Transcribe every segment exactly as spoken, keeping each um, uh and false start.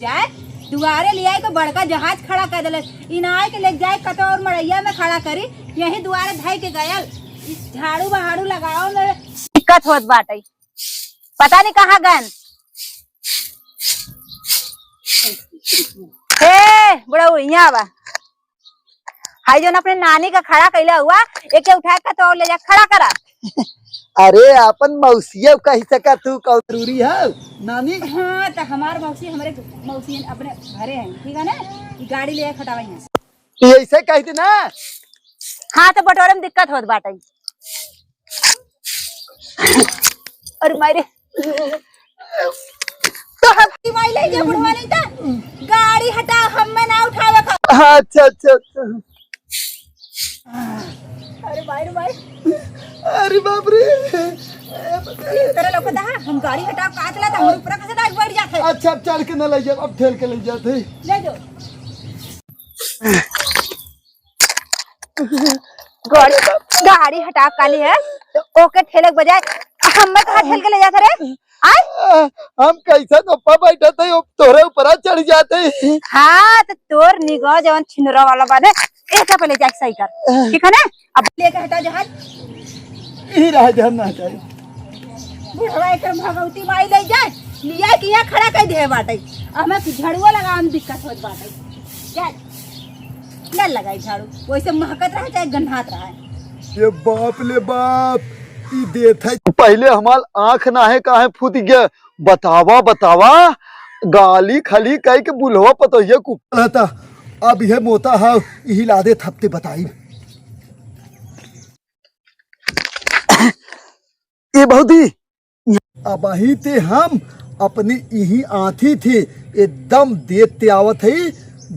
जाए, दुआरे ले आए के बड़का जहाज खड़ा कर देले। इनाए के ले जाए कतो और मड़ैया में खड़ा करी, यही दुआरे धई के गयल। ई झाड़ू बहाड़ू लगाओ में दिक्कत होत बाटे, पता नहीं कहाँ गन। हे बुढ़ऊ, यहाँ आवा। हाई जौन अपने नानी का खड़ा कैला हुआ, एके उठा के तो और ले जा खड़ा करा। अरे, अपन मौसिया कह सका तू, कौन जरूरी है नानी? हाँ, तो हमार मौसी, हमरे मौसी अपने घरे हैं, ठीक है ना? ई गाड़ी ले खटावा यहाँ से। ये ऐसे कह दे ना। हाँ, तो बटोरे में दिक्कत होत बाटे। अरे मारे, तो हम की माई ले जा बुढ़वा नहीं था। गाड़ी हटा, हम में ना उठावे का। अच्छा, अच्छा, अच्छा। अरे भाई रे भाई। अरे बाप रे। तेरे लोग पता है, हम गाड़ी हटा काट ला था, हम ऊपर कैसे डाल बैठ जाते। अच्छा, अब चढ़ के ना ले जाब, अब ठेल के ले जाते। ले जाओ। गाड़ी, गाड़ी हटा काली है, ओके ठेले के बजाय हमें कहाँ ठेल के ले जात रे? आय? हम कैसे ऊपर बैठे थे, वो तोरे ऊपर चढ़ जाते। हाँ, तो तोर निगाह जवन छिनरा वाला बाने, एका पे ले जाके सही कर, ठीक है ना? अब लेके हटा जहाज। ई रहा जहाज ना हटाई। बुढ़वा एकर भगवती माई ले जाए, लिया कि यहाँ खड़ा कर दे बाटे। अब हमें झड़ुआ लगा, हम दिक्कत होत बाटे। जा, ना लगाई झाड़ू, वैसे महकत रहे चाहे गन्हात रहे। ये बाप ले बाप, ई देत है। पहले हमार आँख नाहे काहे फूट गया, बतावा, बतावा, गाली खाली कह के बुढ़वा पतोहिया कुपल था। अब यह मोता है, यही लादे थपते बताई। ए भौजी, अबही ते हम अपनी इही आँखी थे एकदम देत ते आवत है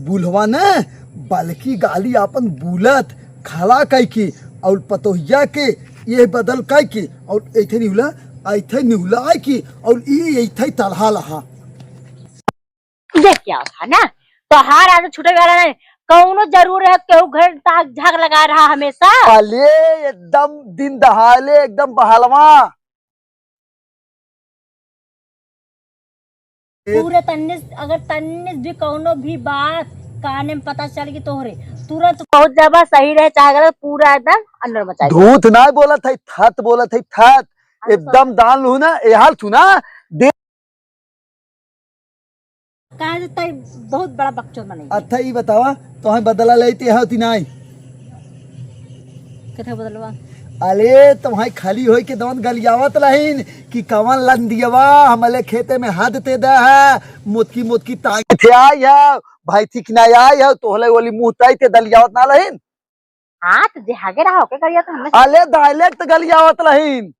बुलवा न, बल्कि गाली आपन बुलत खड़ा कइ के और पतोहिया के ये बदल कइ के और ऐथे निहुला, ऐथे निहुला आइ के और ई ऐथे तलहा लहा। देख क्या होता है ना, तोहार आदत छूटे वाला नहीं। कौनो जरूर है केहू घर ताक झाग लगा रहा हमेशा। अले एकदम दिन दहाड़े एकदम बहलवा। पूरे तन्ने, अगर तन्ने भी कौनो भी बात काने में पता चल गई तोहरे, तुरंत बहुत ज्यादा सही रहे, चाहे गलत, पूरा एकदम अंदर मचा दे। झूठ ना बोलत है, थत बोलत है, थत। अरे एकदम दान लू ना, ए हाल सुना, दे। काहे से तई बहुत बड़ा बकचोद मनई। अच्छा, ई बतावा, तोहे बदला लेते हो कि नाई? कथे बदलवा? अरे, तोहे खाली होई के दौन गलियावत रहीन कि कवन लंदियवा हमले खेते में हद ते दे है, मोतकी मोतकी टांग थे आई है, भाई ठीक ना आई है, तोहले वाली मुँह ताई ते दलियावत ना रहीन। हाँ, तो जे हागे रहा, ओके करिया तो हमें। अले, dialect गलियावत रहीन।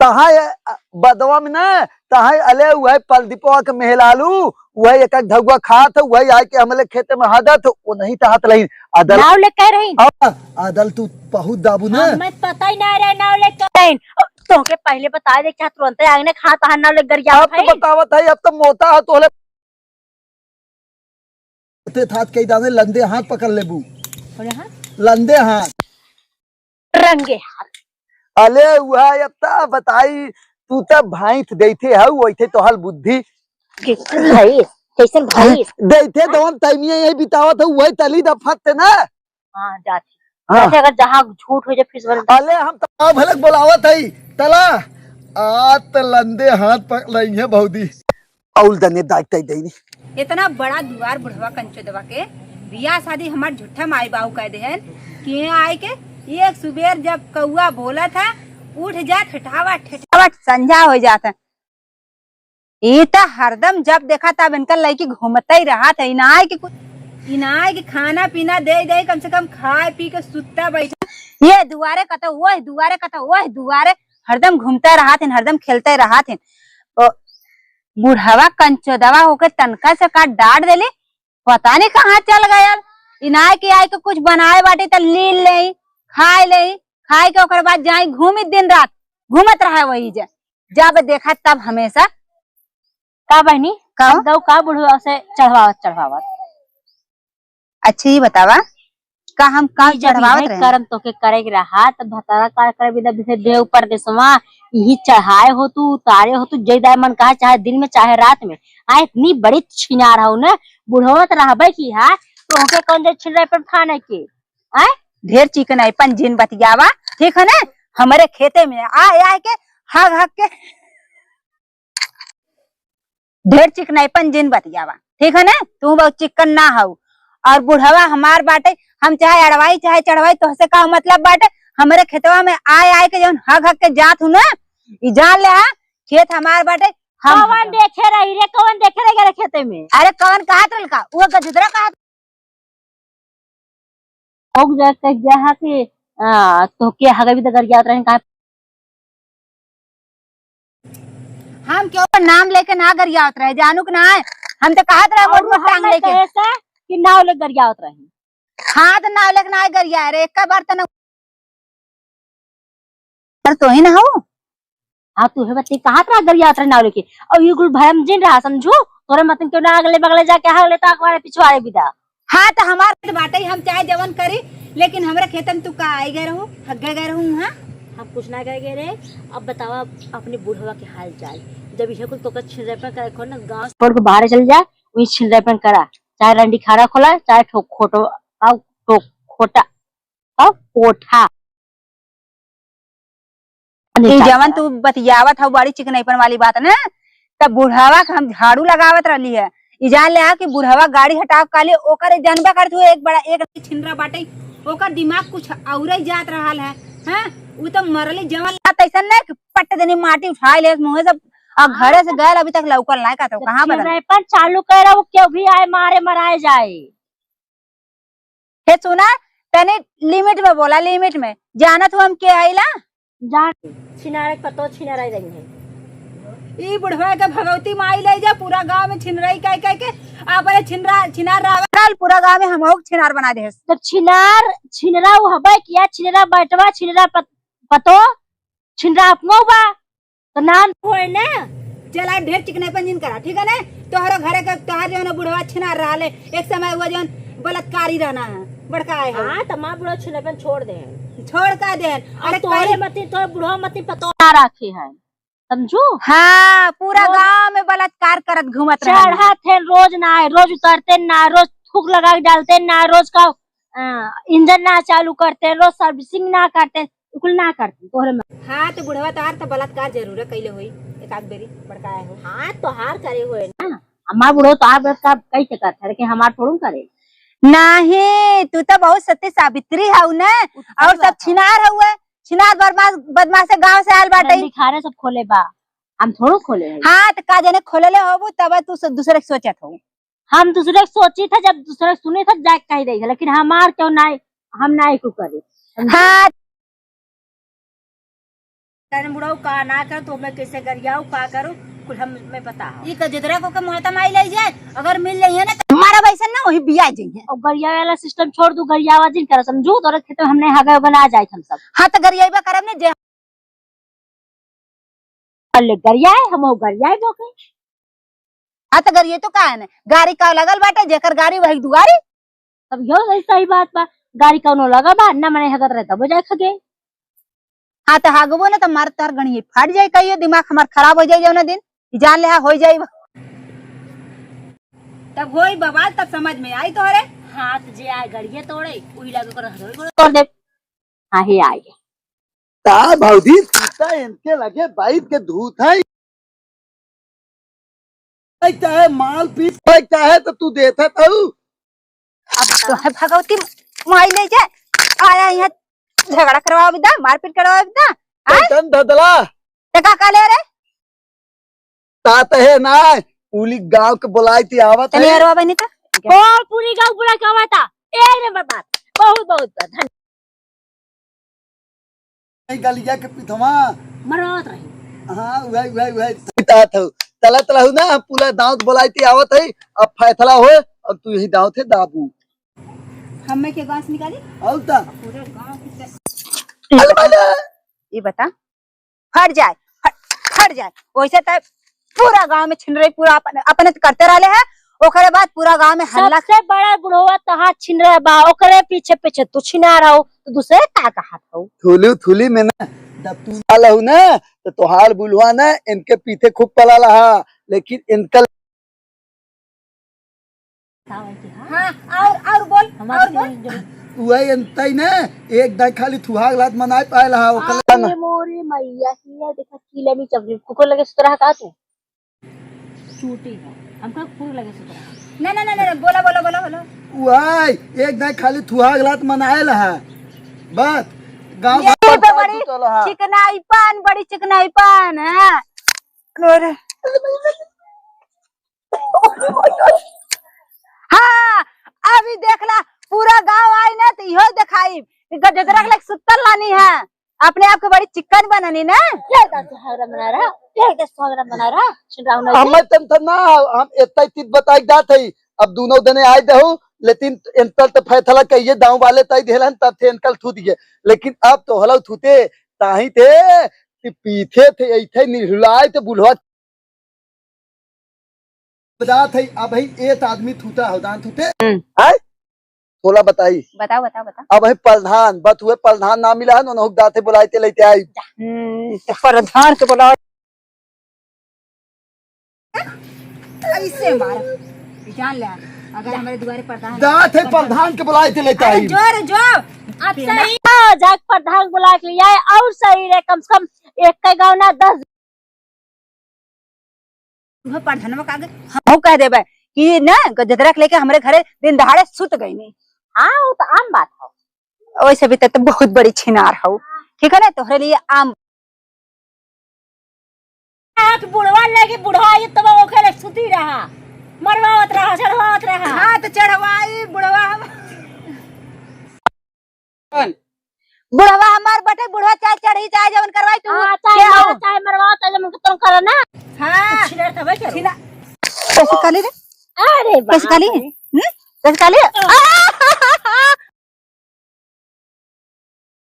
तहां ये, अ, बदवा में ना, तहां अले उहे पलदीपवा के मेहलालू, उहे एक एक धगुआ खात, उहे आए के हमले खेते में हदत, वो नहीं चाहत रहीन। अदल नाव ले कह रहीन। हाँ, अदल तू बहुत दाबू ना। हमें पता ही ना रहे, नाव ले कह रहीन। तोहके पहले बता दे, क्या तुरंत आगे ने खा, तहां नाव ले गरिया अब तो भाई। बतावत है, अब तो मोता है, तोहले ते थात कई दाने लंदे हाथ पकड़ लेबू। अरे हाँ? लंदे हाथ। रंगे हाथ। अले उहा अब ता बताई, तू त भाई देते हऊ, वैसे तोहल बुद्धि। कैसन भाई? कैसन भाई? देते दोन तैमिया यही बितावत हऊ, वही तली दफत ते ना। हाँ, जाती। हाँ। जाती, अगर जहाँ झूठ हो जाए, फिर से बोल। अले हम तो भलक बोलावत हई, तला। आ त लंदे हाथ पकड़ लई है भौजी। औल दने दाग तई देनी। इतना बड़ा दुआर बुढ़वा कंचोदवा के, बियाह शादी हमार झूठा माई बाऊ कह देहन कि यहाँ आए के एक सुबेर जब कौआ बोला था, उठ जा ठेठावा ठेठावा संझा हो जात है। ई त हरदम जब देखा तब इनका लड़की घूमते ही रहा था। इनाय के कुछ, इनाय के खाना पीना दे दे, कम से कम खाए पी के सुत्ता बैठा। ये दुआरे कतो, वह दुआरे कतो, वह दुआरे, हरदम घूमते रहा थे, हरदम खेलते रहा थे। ओ, बुढ़वा कंचोदवा होके तनका से का डांट देली, पता नहीं कहाँ चल गयल। इनाय के आए के कुछ बनाए बाटे त लील लेई, खाए लेई, खाए के ओकर बाद जाई घूमी दिन रात, घूमत रहा वही जे। जब देखा तब हमेशा। का बहनी? का? हम दऊ का बुढ़वा से चढ़वावत चढ़वावत। अच्छा, ये बतावा, का हम का ई जब चढ़वावत इहे रहे? करम तोके करे के रहा, त भतारा का करे बिदा बिदा देव परदेसवा, इही चढ़ाए हो तू, उतारे हो तू, जे दाए मन कहा, चाहे दिन में, चाहे रात में। आ, इतनी बड़ी छिनार हो न, बुढ़वा त रहबे की हा, तोहके कौन दे छिनराई पर फाने के? आय? ढेर चिकनाईपन जिन बतियावा, ठीक है ना? हमरे खेते में आ, आ के हग हग के ढेर चिकनाईपन जिन बतियावा, ठीक है ना? तू बहुत चिकन ना हऊ। और बुढ़वा हमार बाटे, हम चाहे अड़वाई चाहे चढ़वाई, तोहसे का मतलब बाटे? हमरे खेतवा में आए आए के जौन हग हग के जात हूँ ना, ई जान ले हा, खेत हमार बाटे, हम कवन हग देखे रही रे, कवन देखे रही रे खेते में? अरे कवन कहत रहल का? वो गजदरा कहत। ओक जा कह गया है कि, आ, तोहके हगई भी तो गरियावत रही, कहाँ? हम क्यों नाम लेके ना गरियावत रहे, जानू के ना है? हम तो कहत रहे और मोटू हम टांग नहीं लेके। कहे से कि नाव ले गरियावत रही। हाँ, तो नाव लेके ना गरिया रे, एक बार तो ना। अरे तो ही ना हो। हाँ, तू है बच्ची, कहाँ तरह गरियावत रहे नाव लेके? और ये कुल भरम जिन रहा, समझू? तोरे मतन क्यों ना अगले बगले जाके हग लेता, अखबारे पिछवाड़े बिदा। हाँ, तो हमार तो बाटे ही, हम चाहे जवन करी, लेकिन हमरे खेतन तू का आई गए रहू, हग्गे गए रहू, हाँ? हम कुछ ना कह गए रे। अब बतावा अपने बुढ़वा के हाल चाल। जब इहे कुल तोका छिनराईपन करे खो ना, गाँव छोड़ के बाहर चल जा, वही छिनराईपन करा, चाहे रंडी खाड़ा खोला, चाहे ठोक खोटो, आ, ठोक खोटा। और कोठा। ई जवन तू बतियावत हऊ बड़ी चिकनईपन वाली बात ना, तब बुढ़ावा के हम झाड़ू लगावत रहली है। ई जान ले हा कि बुढ़ावा गाड़ी हटाव काली, ओकर जानबे करत हऊ, एक बड़ा एक छिनरा बाटे, ओकर दिमाग कुछ औरे जात रहल है। हैं? उ तो मरली जवन लात ऐसन नहीं कि पट देनी माटी उठाए ले मुँहे से, और घरे से गैल अभी तक लौकल नहीं, कहत हऊ कहाँ बदल? छिनराईपन चालू कर, वो क्यों भी आए मारे मराए जाए। हे सुना, तनी limit में बोला, limit में। जानत हो हम के आइला? जान, छिनारे पतो छिनारे रही है। ई बुढ़वा के भगवती माई ले जा, पूरा गांव में छिनराई कह कह के आपने छिनरा, छिनार रावल, पूरा गांव में हमहू के छिनार बना देहस। तो छिनार, छिनरा वो हबे किया, छिनरा बेटवा, छिनरा पत-, पतो, छिनरा अपनो बा। तो नाम होए ना। चला, ढेर चिकनाईपन जिन करा, ठीक है ना? तोहरो घरे के, तोहर जौन बुढ़वा छिनार रहले, एक समय वो जौन बलात्कारी रहना है, बड़का है। हाँ, तो माँ बुढ़वा छिनारपन छोड़ दे हैं। छोड़ का दे हैं? अब अरे तोहरे कहीं मती, तोहर बुढ़वा मती पतो ना रखे हैं, समझू? हाँ, पूरा रोज गांव में बलात्कार करत घूमत रहन। चढ़त हैं रोज ना, रोज उतरते ना, रोज थूक लगा के डालते ना, रोज का अ, इंजन ना चालू करते, रोज servicing ना करते, उ कुल ना करते, तोहरे में। हाँ, तो बुढ़वा तोहार तो बलात्कार जरूर कइले होई, एक आध बेरी बड़का आए हो। हाँ, तोहार करे होए ना। हमार बुढ़वा तोहार बलात्कार कई के करते, लेकिन हमार थोड़ू करे। नहीं, तू तो बहुत सती सावित्री हऊ ना, उ तो और सही सब बात है। छिनार हऊ, छिनार बदमाश, बदमाश गांव से आयल बाटे। रंडी खारे सब खोले बा, हम थोड़ू खोले हैं। हाँ, तो का जाने खोले ले होबू, तब तू से दूसरे के सोचत हो। हम दूसरे के सोची था, जब दूसरे के सुनी था, जाके कही रही है, लेकिन हमार क्यों नाई, हम नाई को करे। हाँ। कहने बुढ़ऊ का ना कर, तो मैं कैसे गरियाऊ, का करूँ, कुल हम, मैं पता हो। ई का जितरा को के मोहता माई ले जाए, अगर मिल जाइए ना, तो मारा वैसे ना वही बिया जाइए। और गरिया वाला system छोड़ दू, गरियावा जिन कर, समझू, तोरे खेत में हमने हगा उगा ना जाए हम सब। हाँ, तो गरियाई बा करब ने, जे कर ले गरियाए, हम हो गरियाए बोके। हाँ, तो गरियाई तो का है ना, गाड़ी का लगल बाटे, जेकर गाड़ी वही दुआरी। तब यो सही, सही बात बा, गाड़ी कौनो लगा बा, ना मने हगत रहे तब जाए खगे। हाँ, तो हागबो ना, तो मार तार गणिये फाट जाए, कहियो दिमाग हमार खराब हो जाए, जौना दिन ई जान ले, हाँ, हो जाए। तब होई बवाल, तब समझ में आई तोहरे। हाथ जे आए गड़िए तोड़े, उही लगे को रह जाए। तोड़ दे। हाँ, ही आए। ता भौजी, तू तो इनके लगे बैठ के धूत है। चाहे माल पीस, चाहे तो तू देता था। अब तो है भगवती माई ले जाए, आया यहाँ झगड़ा करवा बिदा, मारपीट करवा बिदा। आय? कैसन धदला? ते का काले रे? तात है ना, पूरी गांव के बुलाई थी आवत तनी है। अरवा बनी था। कौन पूरी गांव बुला के आवता? एक नंबर बात, बहुत बहुत बात, धन्यवाद। नहीं, गलिया के पिथवा। मरवावत रही। हाँ, उहे, उहे, उहे। पितात हो। चलत रहू ना, पूरा दांत बोलाई थी आवत है, अब फैसला हो, अब तू यही दांत है दाबू। हमें के गांव से निकाली? और ता? पूरे गांव की अलमारी। ये बता, फट जाए, फट, फट जाए। वैसे तो पूरा गांव में छिनरई पूरा अपन, अपने तो करते रहले है, ओकरे बाद पूरा गाँव में हल्ला। सबसे बड़ा बुढ़वा तोहार छिनरा बा, ओकरे पीछे पीछे तू छिनार हो, तो दूसरे का कहत हो? थूली थूली में ना, जब तू ना लहू ना, तो तोहार बुढ़वा ना इनके पीछे खूब पला लहा, लेकिन इनका हाँ, और, और बोल, हमारे और बोल। वही अंतई ने, एक दाई खाली थुहाग लात मनाए पाए लहा, ओकर आ, ना। अरे मोरी मैया, हिया देखा, कीला नी चबरी, कुकुर लगे सुतरा का तू? चूटी है, हमका कुकुर लगे सुतरा। ना, ना, ना, ना, ना, बोला, बोला, बोला, बोला। वही, एक दाई खाली थुहाग लात मनाए लहा, बस, गाँव ये भर तो पाए बड़ी तू तो लहा। चिकनाईपन, बड़ी चिकनाईपन, हाँ। और हाँ, अभी देख ला, पूरा गाँव आई ना, तो इहो देखाई, गजदरा के लेके सुतल लानी है, अपने आप के बड़ी चिकन बननी ना। ये दस सुहागरा बना रहा, ये दस सुहागरा बना रहा, सुन रहा हूँ ना। हमें तन त ना, हम एतना चीज बताई जात है, अब दोनों दने आए दहु, लेकिन इनतल तो फैसला कहिए, दाऊ वाले तय देलन, तब थे इनकल थूत गए, लेकिन अब तो हलौ थूते, ताही थे, कि पीछे थे, ऐथे निहुलाए थे बुढ़वा। बतात है, अब है एक आदमी थूता हो, दान थूते। हम्म। आय? थोड़ा बताई। बताओ, बताओ, बताओ। अब है प्रधान, बत हुए प्रधान ना मिला है, उन्होंने दाते बुलाए ते लेते आई। हम्म, तो प्रधान के बुलाओ। ऐसे मार। जान ले, अगर हमारे दुआरे प्रधान दाते प्रधान के बुलाए ते लेते अरे आई। जो रे जो। अब सही हो, जाके प्रधान बुला के लिया है, और सही रे, कम से कम एक के गाँव ना दस तुहे प्रधानवा का आगे हमहू कह देबे कि ना गजदरा के लेके हमरे घरे दिन दहाड़े सुत गई नहीं। हाँ, वो तो आम बात हो। वैसे भी तो, तो बहुत बड़ी छिनार हो, ठीक है ना, तोहरे लिए आम। आँख बुढ़वा लेके बुढ़वा ये तब ओखे ले सुती रहा, मरवावत रहा, चढ़वावत रहा। हाँ, तो चढ़वाई बुढ़वा हम। बुढ़वा हमार बटे, बुढ़वा चाहे चढ़ी, चाहे जवन करवाई, तू हाँ, चाहे के मरवा, हो? चाहे मरवा, चाहे जवन तुम करो ना। हाँ। छिनार तबे करो। छिना-, कैसे काली रे? अरे कैसे बाप काली? रे। हम्म? कैसे काली?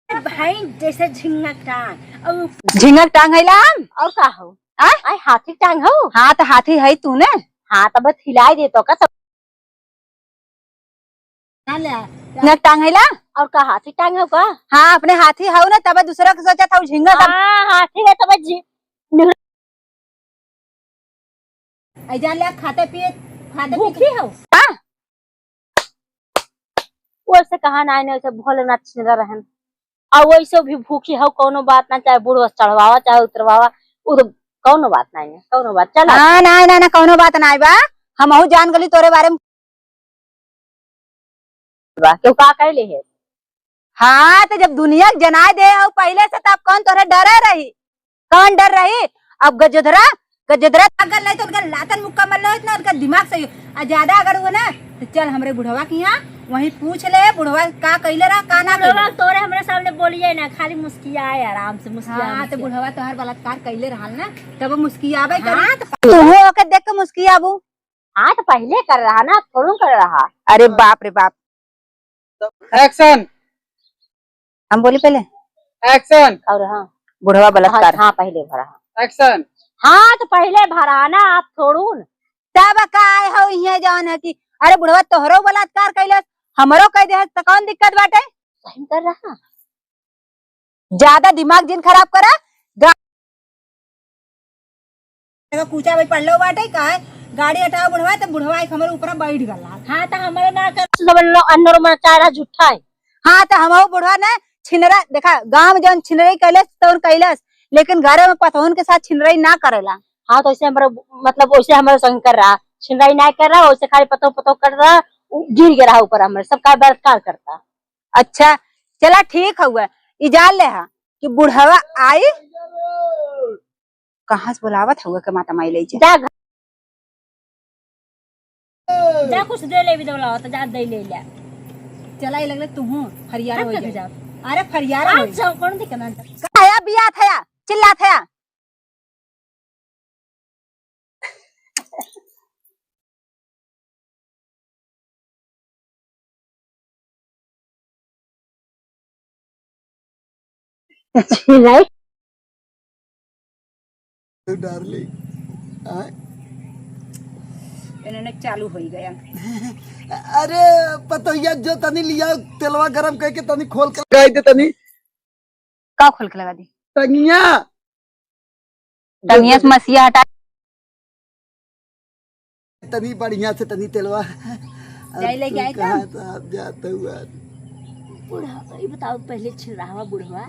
भाई जैसे झिंगक टांग। और झिंगक टांग है लाम? और का हो? आय? आय, हाथी टांग हो? हाँ, तो हाथी है तू ने। हाँ, तो बस हिलाई दे तो का, तो ना ले आ। झिंगक टांग है ला? और का हाथी टांग हो का? हाँ, अपने हाथी हऊ ना, तब दूसरा के सोचा था झिंगक सब। हाँ, हाथी है तब जी-, ऐ जान ले, खाते पिए, खाते भूखी पिए। हो? हाँ? वैसे कहा ना, नहीं, वैसे भोलेनाथ छिनरा रहन। आ वैसे भी भूखी हो, कौनो बात ना, चाहे बुढ़वा चढ़वावा, चाहे उतरवावा, वो तो कौनो बात नहीं है, कौनो बात। चल। हाँ, ना, ना, ना, कौनो बात ना बा। हमहू जान गली तोरे बारे में। बा, केहू का कहले है? हाँ, तो जब दुनिया के जनाए दे हो पहले से, तब कौन तोरे डरे रही? कौन डर रही? अब गजोधरा, गजोधरा अगर नहीं तो उनका लातन मुक्का मर लो, इतना उनका दिमाग सही हो। आ ज्यादा अगर वो ना, तो चल हमरे बुढ़वा के यहाँ, वहीं पूछ ले, बुढ़वा का कैले रहा, का ना बुढ़वा कैले। तोरे हमरे सामने बोलिए ना, खाली मुस्कियाए, आराम से मुस्किया, हाँ, तो मुस्किया। बुढ़वा तोहर बलात्कार कैले रहल ना, तब मुस्कियाबे करी। हाँ, तो तू ओके देख के मुस्कियाबू। हाँ, तो पहले कर रहा ना, थोड़ू कर रहा। अरे बाप रे बाप। Action। हम बोली पहले। Action। और हाँ। बुढ़वा बलात्कार। हाँ, पहले भरा। Action। हाँ, तो पहले भरा ना, आप थोड़ू न। तब का आए हो इहे जौन है कि अरे बुढ़वा तोहरो बलात्कार कैलस, हमरो कह दे, तो कौन दिक्कत बाटे? सही कर रहा। ज्यादा दिमाग जिन खराब करा। गा- एगो कूचा भाई पढ़लो बाटे, का है? गाड़ी हटाओ बुढ़वा, तो बुढ़वा एक हमरे ऊपर बैठ गला। हाँ, तो हमरे ना कर, सब लो-, अंदर में चारा झूठा है। हाँ, तो हमहू बुढ़वा ने छिनरा, देखा, गाँव में जौन छिनरई कैलस, तौन कैलस, लेकिन घरे में पतोहन के साथ छिनरई ना करेला। हाँ, तो ऐसे हमारा, मतलब, वैसे हमारे संग कर रहा, छिनरई ना कर रहा, वैसे खाली पतोह, पतोह कर रहा, उ गिर गया रहा ऊपर हमारे, सब का बलात्कार करता। अच्छा, चला ठीक हउआ, ई जान ले हा कि बुढ़वा आई, कहाँ से बुलावत हउआ के माता माई ले जा। जा घर। जा कुछ दे ले भी दौलावत, जा दे ले ले। चला ई लगले तुहू फरियार हो जा। अरे फरियार हो जा। कौन दिक्कत ना। काहे बियात हया, चिल्लात हया? छिनरई। Darling, आय। इन्होंने चालू हो ही गया। अरे पतोहिया, जो तनी लिया तेलवा गरम करके तनी खोल के लगाई दे तनी। का खोल के लगा दी? टंगिया। टंगिया से मसिया हटा। तनी बढ़िया से तनी तेलवा। जाई ले, तू जाई कहाँ तो। साहब जात हुआ? बुढ़ा, ई बताओ, पहले छिलरावा बुढ़वा,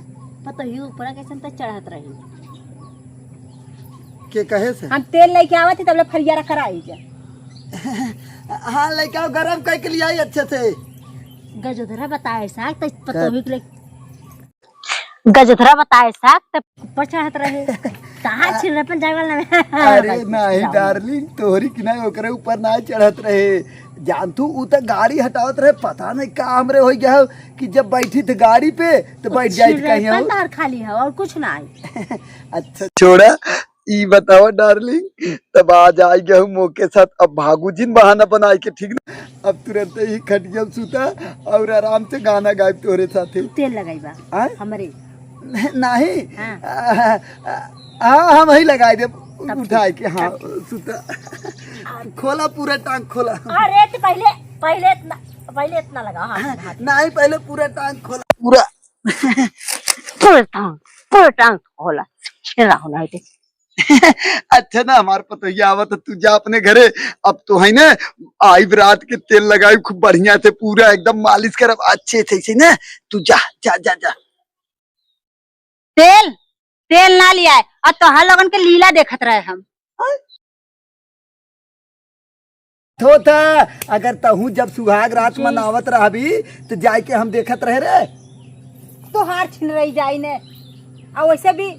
पतोहियो ऊपरा कैसन त चढ़त रही। के कहे से? हम तेल लेके आवत ही, तबले फरिया रख कराई जा। हाँ, लेके आओ, गरम करके ले आई अच्छे से। गजोधरा बताए साग, त पतोही के ले गजोधरा बताए साग त ऊपर चढ़त रहे। कहाँ छिलरपन जाए वाला ना। अरे भाई, नहीं जाओ। डार्लिंग, तोहरी की नहीं, ओकरे ऊपर ना चढ़त रहे। जान तू, ऊ त गाड़ी हटावत रहे, पता नहीं का हमरे हो गया हो कि जब बैठी थे गाड़ी पे तो बैठ जाए छिलरपन कहीं हो। तार खाली है और कुछ ना आई। अच्छा छोड़ा, ई बताओ डार्लिंग, तब आज आई गया हूँ मौके साथ, अब भागू जिन बहाना बनाए के, ठीक ना? अब तुरंत ही खटिया में सुता और आराम से गाना गायब तोरे साथे। तेल लगाई बा आय? हमरे। नहीं। हाँ। आ, आ, हाँ, हम ही लगाई दे तब उठाए के, हाँ, तब सुता। खोला पूरा टांग खोला। अरे तो पहले, पहले इतना, पहले इतना लगा, हाँ, हाँ। नहीं, पहले पूरा टांग खोला, पूरा। पूरा टांग, पूरा टांग खोला। ये रहो ना, ये अच्छा ना, हमार पतोहिया आवत, तू जा अपने घरे। अब तो है ना, आइब रात के तेल लगाई खूब बढ़िया से, पूरा एकदम मालिश करब अच्छे से, से ना। तू जा, जा, जा, जा। तेल, तेल ना लियाए, और तोहार लोगन के लीला देखत रहे हम। थोथा, अगर तहूँ जब सुहाग रात जी। मनावत रहबी, तो जाए के हम देखत रहे रे। तोहार छिन रही जाई ने। और वैसे भी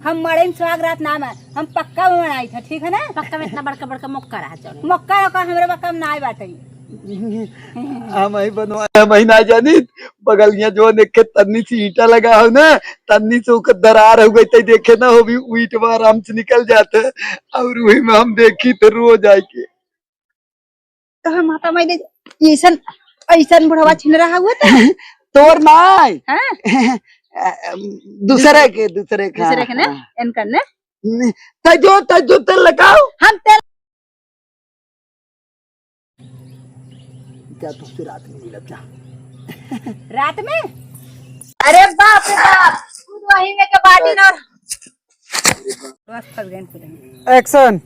हम मड़ई में सुहाग रात ना में, हम पक्का में मनाई था, ठीक है ना? पक्का में इतना बड़का बड़का मक्का रहा चलो। मक्का ओकर हमरे पक्का में ना आए बाटे। हम ही बनवा, हम ही ना जानी। बगलिया जो देखे तन्नी सी ईंटा लगा हो ना, तन्नी से ओकर दरार हो गई, तई देखे ना हो भी, ऊ ईंटवा आराम से निकल जाते। और वही में हम देखी तो रोज आए के। तोहर माता माई दे, ऐसन, ऐसन बुढ़वा छिन रहा हुआ तो। तोर नाई। हाँ? दूसरे के, दूसरे के, दूसरे के ना? हाँ। इनकर ना? न-, तजो, तजो तेल लगाओ। हम तेल क्या तुझसे रात में मिलब जा? रात में? अरे बाप रे बाप, खुद वही में के बाटी ना। बस फंस गए पूरे। Action।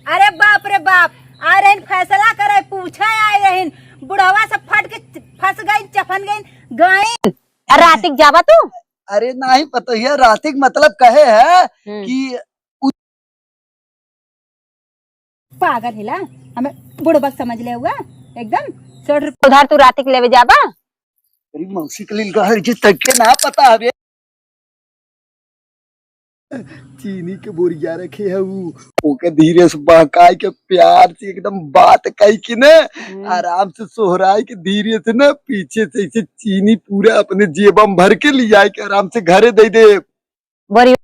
अरे बाप रे बाप, आ रहीन फैसला करे, पूछे आए रहीन, बुढ़वा से फट के फंस गई, चफन गई, गई। अरे रातिक जाबा तू? अरे नहीं पता है, रातिक मतलब कहे है हम्म। कि पागल हिला, हमें बुढ़बक समझ ले हुआ एकदम। छोड़। उधार तू रातिक लेवे जाबा? अरे मौसी के लिए घर जे तक के ना पता हवे। चीनी के बोरिया रखे है ऊ, ओके धीरे से बहकाई के प्यार से एकदम बात कही के ना, हम्म। आराम से सोहराई के धीरे से ना पीछे से ऐसे चीनी पूरा अपने जेबा में भर के ले आए के आराम से घरे दे दे। बोरी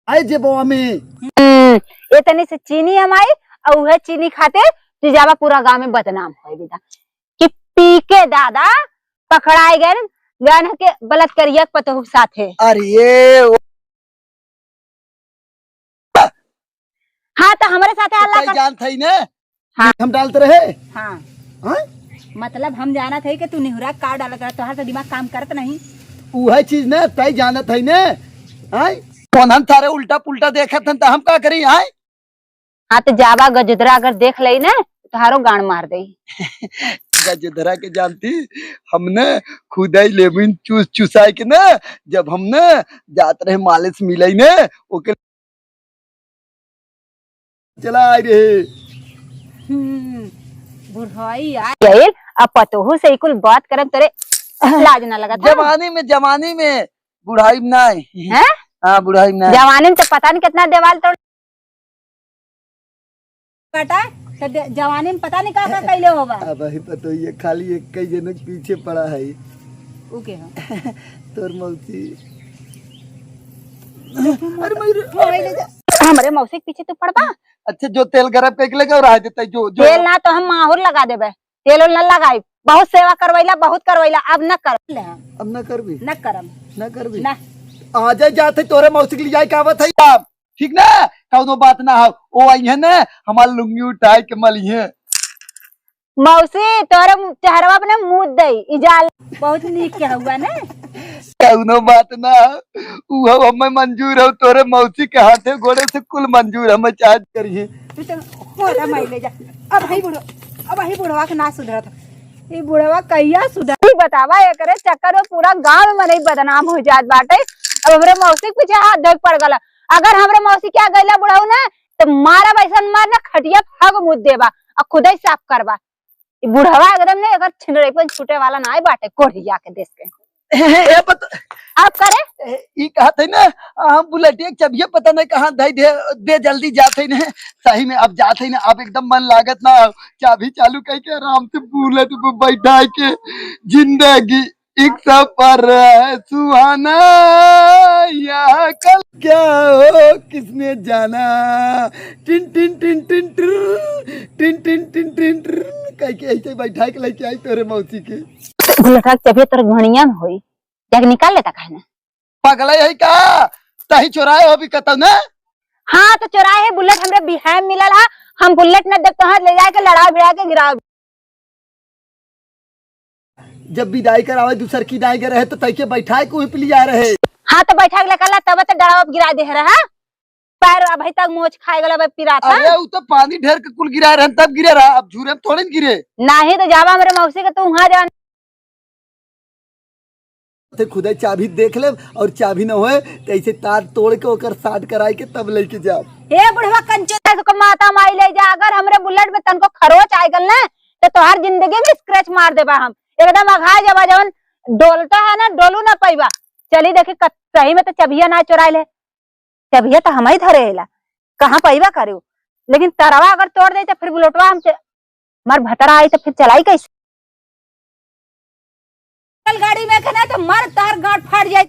आए जेबवा में। हम्म, ये तनी से चीनी हम आई, और उहे चीनी खाते जीजाबा पूरा गांव में बदनाम होए बेटा कि पी के दादा पकड़ाए गए, गए के बलात्कारिया के पतोह के साथे। अरे ये वो हाँ, तो हमरे साथे तो अल्लाह कई का जानत हई ने? हाँ। हम डालत रहे? हाँ। हाँ? मतलब हम जानत हई कि तू निहुरा का डालत रहे, तोहार तो दिमाग काम करत नहीं। उहे चीज ने, तई जानत हई ने? हाँ? कौन हम सारे उल्टा पुल्टा देखत हन, तो हम का करी, हाँ? हाँ, तो जाबा गजोधरा अगर देख लई ने, तो तोहारो गांड मार देई। गजोधरा के जानती, हमने खुदाई लेमन चूस चुसाई के ना, जब हमने जात रहे मालिश मिलाई ने, ओके चला आए रहे। हम्म, बुढ़ाई आ गइल, अब पतोहू से ई कुल बात करब तोरे लाज ना लगत है? जवानी में, जवानी में, बुढ़ाई में नाई। हैं? हाँ, बुढ़ाई में नाई। जवानी में तो पता नहीं कितना देवाल तोड़ काटा, तो दे-, जवानी में पता नहीं का का कैले होबा। अब वही पतोहिया खाली एक कई जनक पीछे पड़ा है। ऊ के हो? तोर मौसी। अरे माई रे। हमरे मौसी के पीछे तू पड़बा? अच्छा, जो तेल गरम करके लेके और आ देता है, जो, जो। तेल ना तो हम माहुर लगा देबे, तेल उल ना लगाई। बहुत सेवा करवैला, बहुत करवैला, अब न कर। ले हम। अब न करबी? न करम। न करबी? ना। आ जाए जाते तोरे मौसी के लिए जाए के आवत है आप, ठीक ना? कौनो बात ना हो, ओ आई है ना, हमार लुंगी उठाए के मली है। मौसी, तोरे चेहरवा अपने मुँह दे, इजाल। बहुत नीक के हुआ ना। कौनो बात ना, उ हमें मंजूर हो, तोरे मौसी के हाथे गोड़े से कुल मंजूर, हमें चार्ज करिए। तू तो होरा माई ले जा। अब हई बुढ़वा, अब हई बुढ़वा के ना सुधरत। ई बुढ़वा कहिया सुधर? ई बतावा, एकरे चक्कर में पूरा गांव में मनई बदनाम हो जात बाटे। अब हमरे मौसी के पीछे हाथ धोए के पड़ गला। अगर हमरे मौसी के यहाँ गइला बुढ़ऊ ना, तो मारब ऐसन मार ना, खटिया फाग मुद देबा और खुदे साफ करबा। ई बुढ़वा एकदम ने एकर छिनरेपन छूटे वाला ना बाटे, कोढ़िया के देश के। ए, पत-, आप करे? ए, ई कहत है ना, हम बुलेटिया के चबिया पता नहीं कहाँ धई दे, दे जल्दी जात है ना। सही में अब जात है ना, अब एकदम मन लागत ना। चाबी चालू करके आराम से बुलेट पे बैठा के जिंदगी एक सफर है सुहाना, यहाँ कल क्या हो किसने जाना। टिन टिन टिन टिन टिर, टिन टिन टिन टिन टिर, कह के ऐसे बैठा के लेके आई तोरे मौसी के। बुलेटवा के चाबी तोरे घड़िया में होई, जाके निकाल लेता काहे ना? पगला है का? तही चोराए हो भी कतौ ना? हाँ, तो चोराए है, बुलेट हमरे बिहाय में मिलल हा, हम बुलेट न देब तो हाथ ले जाके लड़ाओ भिड़ा के गिराओ। जब विदाई करावे दूसर की दाई के रहे तो तैके बैठाए को ही पिलिया रहे। हाँ, तो बैठा के लेकर ला, तब तो डराव गिरा दे रहा। पैर अभी तक मोच खाए गला बा पिराता। अरे, उ तो पानी ढेर के कुल गिरा रहन तब गिरे रहा, अब झूरे में थोड़े न गिरे। नाही तो जावा हमरे मौसी के, तू वहाँ जा। ते खुदे चाबी देख लेब और चाबी न होए तो ऐसे तार तोड़ के ओकर साट कराए के तब लेके जाब। ए बुढ़वा कंचे, तनको माता माई ले जा, अगर हमरे बुलेट में तनको खरोच आए गल ना, तो तोहार जिंदगी में स्क्रैच मार देबा हम। एकदम अघाए जाबा, जवन डोलता है ना, डोलू ना पैबा। चली देखी, कत-, सही में तो चबिया ना चुराए ले, चबिया तो हम ही धरे एला, कहाँ पैबा करे। लेकिन तरवा अगर तोड़ दे तो फिर बुलेटवा हम च-, हमार भतरा आई तो फिर चलाई कैसे? चल गाड़ी में के ना तो मार तार गांठ फाट जाए।